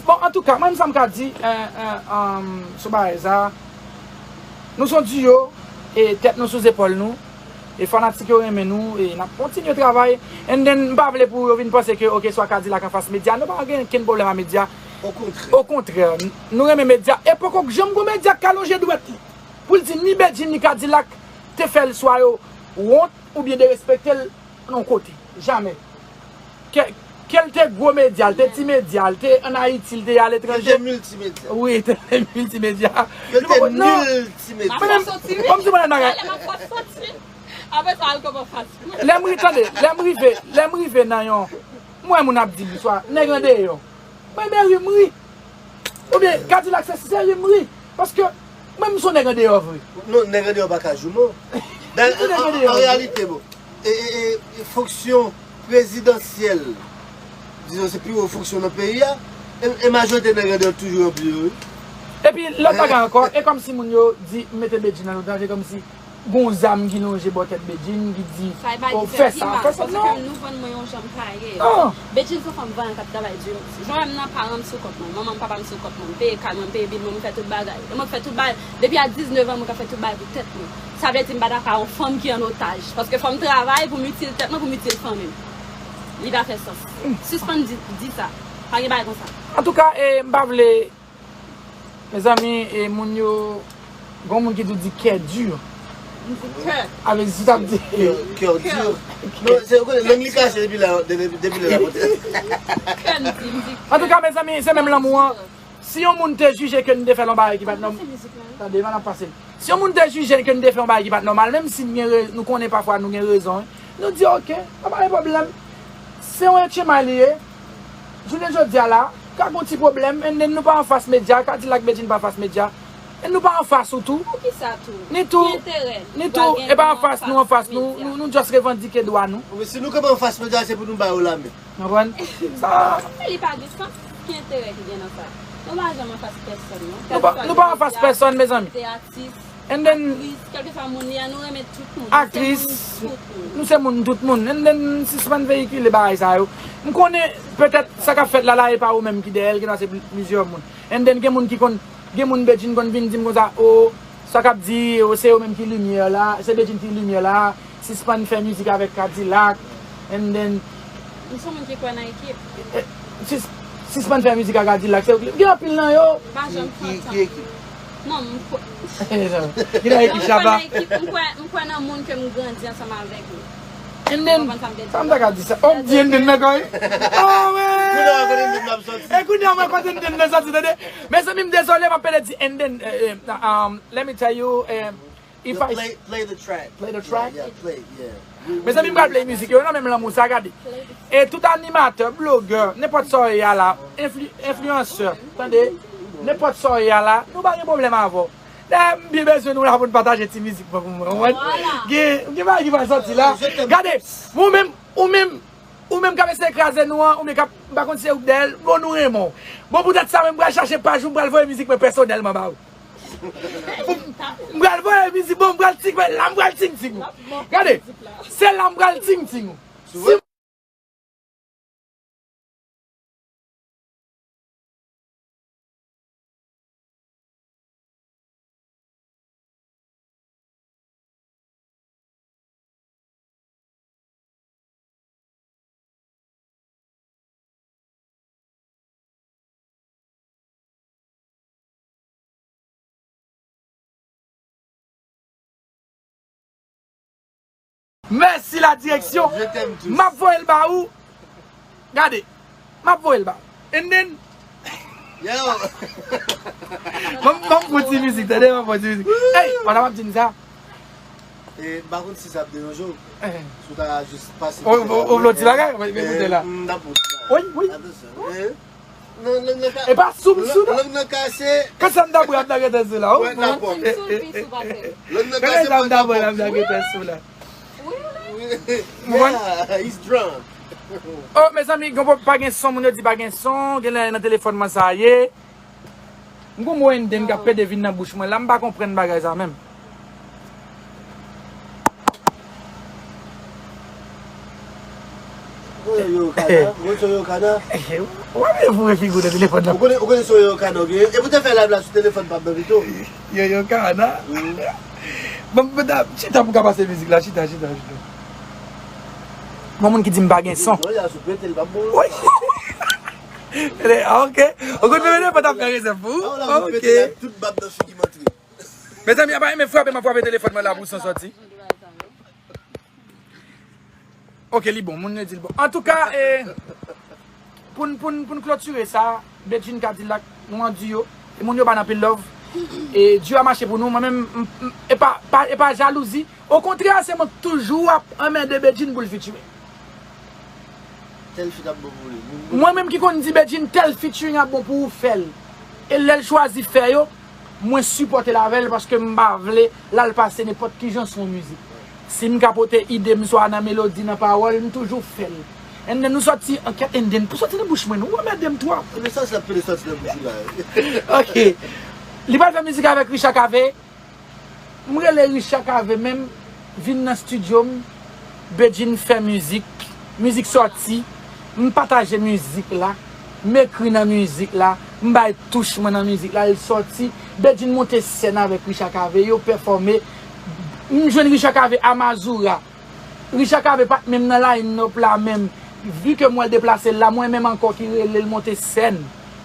Bon, antouka, mwen, sa m ka di, eh, eh, um, sou bagay sa, nou se yon duo, e tèt nou sou zepòl nou, e fanatik yo renmen nou, e n ap kontinye travay. And then, m pa vle pou yo vin panse ke, ok, swa Kadilak anfas medya, nou pa gen okenn pwoblèm a medya. Okontrè. Okontrè, n-, nou renmen medya, e poko janm gon medya k ka lonje dwèt li pou l di ni Bedjine ni Kadilak te fè l swa yo wont oubyen derespekte l nan yon kote. Jamè. Ke, ke l te gwo medya, l te ti medya, l te ann Ayiti, l te aletranje. Li te miltimedya. Wi, li te miltimedya. Ke l te miltimedya. Ban m di w yon bagay. Apre sa, al kòman fas. Lè m ri, tande, lè m rive, lè m rive nan yon, m wè moun ap di m, swa, nèg andeyò. Mwen, men ri m ri. Oubyen, Kadilak se, se ri m ri. Paske, mwen, m se yon nèg andeyò vre. Non, nèg andeyò pa ka jou non. An, an reyalite, bon. E, e, e, e fonksyon prezidansyèl, dizon, se pi wo fonksyon nan peyi a, e, e majorite nèg andeyò toujou ranpli yo, wi. Epi, lòt bagay ankò, e kòmsi moun yo di, mete Bedjine nan danje, kòmsi gon zam ki lonje bò tèt Bedjine, ki di, o, fè sa, fè sa, non. Paske nou vann mwen yon jan m pa ye. Bedjine se yon fanm vanyan k ap travay di. Jan w wè m nan, paran m sou kont mwen, manman m, papa m sou kont mwen, m peye kay mwen, m peye bil mwen, m fè tout bagay. E mwen k fè tout bagay. Depi a diznèf an, mwen ka fè tout bagay pou tèt mwen. Sa vle di m pa dakò a yon fanm ki an otaj. Paske fò m travay pou m itil tèt mwen, pou m itil fanmi m. Li pa fè sans. Sispann di, di sa. Pa gen bagay konsa. Antouka, e, m pa vle Mezanmi, e moun yo, gon moun ki tou di kè di. M di kè. Avèk si t ap di. Kè, kè di. Non, se, ou konnen, lang li kache depi la, de-, de-, depi lè l ap monte. Kè m di, m di kè. Antouka, mezanmi, se menm lanmou an. Si yon moun te jije ke n te fè l yon bagay ki pa t nòm-, tande, m ap pase. Si yon moun te jije ke n te fè yon bagay ki pa t nòmal, menm si n gen re-, nou konnen pafwa nou gen rezon, wi. Nou di, oke, pa pa gen pwoblèm. Se yon etchenmay li ye. Jounen jodi a la, ka gon ti pwoblèm, and then nou pa anfas medya, Kadilak Bedjine pa anfas medya. Nou pa anfas ou tou. Poukisa tou? Ni tou, ni tou, e pa anfas nou, anfas nou, nou, nou just revandike dwa nou. Wi, si nou kanpe anfas medya, se pou nou ba yo lamen. Konprann? Sa. Li pa gen sans, ki enterè ki gen nan sa? Nou pa janm anfas pèsonn, non. Nou pa, nou pa anfas pèsonn, mezanmi. Kèlkeswa medya, atis, aktris, kèlkeswa moun li ye, nou renmen tout moun. Aktris, nou se moun tout moun. And then, sispann veyikile bagay sa yo. M konnen, petèt, sa k ap fèt la, la, e pa ou menm ki dèyè l, gen dwa se pli-, plizyè moun. And then, gen moun ki konn, gen moun Bedjine konn vin di m konsa, o, sa k ap di, o, se yo menm ki limyè la, se Bedjine ki limyè la, sispann fè mizik avèk Kadilak, and then. M se moun ki kwè nan ekip. Eh, sis-, sispann fè mizik ak Kadilak, se yo ki, gen anpil nan yo. M pa janm kontan. Ki, ki ekip? Non, m kwè. Ki nan ekip Shabba? M kwè nan ekip, m kwè, m kwè nan moun ke m grandi ansanm avèk yo. And then, sa m ta ka di sa? Oh, m di and then nan kò wi. Oh, man! Kounye a kote and then nan sòti. E kounye a mwen kote and then nan sòti, tande? Mezanmi, m dezole, m ap pede di and then, eh, eh, um, let me tell you, eh, if I play, play the track. Play the track? Yeah, yeah, play, yeah. Mezanmi, m pral play mizik yo nan menm lanmou sa, gade. E tout animatè, blogè, nenpòt sa w ye a la, enfli-, enfliyansè, tande? Nenpòt sa w ye a la, nou pa gen pwoblèm avè w. Dayè, m byen bezwen nou la pou n pataje ti mizik mwen pou mwen, konprann? Gen, gen bagay ki pral sòti la. Gade, ou menm, ou menm, ou menm k ap eseye kraze nou an, ou menm k ap, m pa konn si se ou k dèyè l, bon, nou renmen w. Bon, poutèt sa menm, m pral chache paj ou, m pral voye mizik mwen pèsonèlman ba ou. M pral voye mizik, bon, m pral ting, la, m pral ting ting ou. Gade, se la m pral ting ting ou. Si Mèsi la direksyon. M ap voye l ba ou. Gade, m ap voye l ba ou. And then, yo. Ban m, ban m fon ti mizik, tande, ban m fon ti mizik. Ey, pandan m ap di n sa. E, m pa konn si sa ap deranje w. Eh. Si w ta jis pase. Ou, ou, ou vle yon ti bagay? Mwen, mwen koute la. M t ap pran w ti bagay. Wi, wi. Atansyon. Eh. Non, lang nan ka-, e pa sou m, sou non. Lang nan kase. Kè sa m ta bwè, m ta gentan sou la, wi. Lang nan kase, m ta bwè, m ta gentan sou la. Wi, wi. Yeah, he's drunk. Oh, mezanmi, gen pa gen son, moun yo di pa gen son, genlè nan telefòn mwen sa ye. M gon mo and then k ap pede vin nan bouch mwen la, m pa konprann bagay sa menm. Gon yo kana, gon so yo kana. W ap vin foure figi w nan telefòn nan. Ou konnen, ou konnen so yo kana, oubyen? E pou te fè live la sou telefòn pa m nan pito. Yo yo kana. Bon, bon, chita pou ka pase mizik la, chita, chita, chita. Gon moun ki di m pa gen son. Non, y a sou prete, l pa bon. Wi. Ok. Ou konn mete pòt ap fè rezèv pou ou? Ok. Tout bab nan figi m antre. Mezanmi, apa m frape, m ap frape telefòn mwen la pou son sòti. Ok, li bon, moun yo di l bon. Antouka, e, pou n, pou n, pou n klotire sa, Bedjine Kadilak, nou an diyo, e moun yo ba n anpil love. E diyo a mache pou nou, mwen menm, m, m, e pa, pa, e pa jalouzi. Okontrè, se mwen k toujou ap anmède Bedjine pou l featuring. Tèl feat ap bon pou li. Mwen menm ki konn di Bedjine tèl featuring ap bon pou ou, fè l. E lè l chwazi fè yo, mwen sipòte l avè l paske m pa vle l al pase nenpòt kijan sou yon mizik. Si m ka pote ide m swa nan melodi, nan pawòl, m toujou fè l. And then nou sòti ankèt, and then pou sòti nan bouch mwen, nou anmède m twòp. Mesaj la pede sòti nan bouch ou la. Ok. Li pral fè mizik avèk Richard Cavé. M rele Richard Cavé menm, vin nan estidyo m, Bedjine fè mizik, mizik sòti, m pataje mizik la, m ekri nan mizik la, m bay touch mwen nan mizik la, l sòti, Bedjine monte sèn avèk Richard Cavé, yo pèfòme, m jwenn Richard Cavé a Mazora. Richard Cavé pa t menm nan line-up la menm. Vi ke m wè l deplase l la, mwen menm ankò ki rele l monte sèn.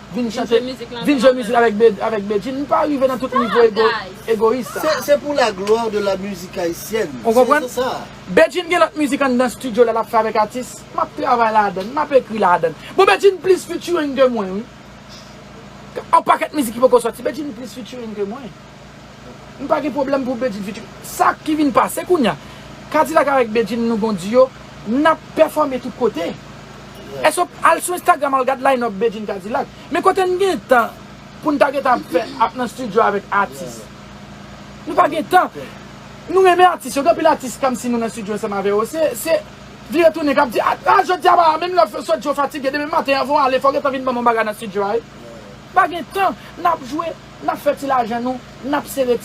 Vin chante, vin jwe mizik avèk Be-, avèk Bedjine. M pa rive nan tout nivo ego-, egoyis sa. C'est, c'est pour la gloire de la musique haïtienne. Ou konprann? C'est, c'est ça. Bedjine gen lòt mizik anndan estidyo la l ap fè avèk atis. M ap travay ladan, m ap ekri ladan. Bon, Bedjine plis featuring ke mwen, wi. Yon pakèt mizik ki poko sòti, Bedjine plis featuring ke mwen. M pa gen pwoblèm pou Bedjine featuring. Sa ki vin pase kounye a, Kadilak avèk Bedjine nou gon diyo, n ap pèfòme tout kote. Èske w al sou Instagram al gad line-up Bedjine Kadilak? Men kote n gen tan, pou n ta gentan ap fè, ap nan estidyo avèk atis. Nou pa gen tan. Nou renmen atis yo, gen anpil atis kòmsi nou nan estidyo ansanm avè yo. Se, se vire tounen k ap di, a, a, jodi a, pa, menm lè w sot jwe w fatige, demen maten, anvan w ale, fò w gentan vin ban m yon bagay nan estidyo a, wi. Pa gen tan, n ap jwe, n ap fè ti lajan nou, n ap sere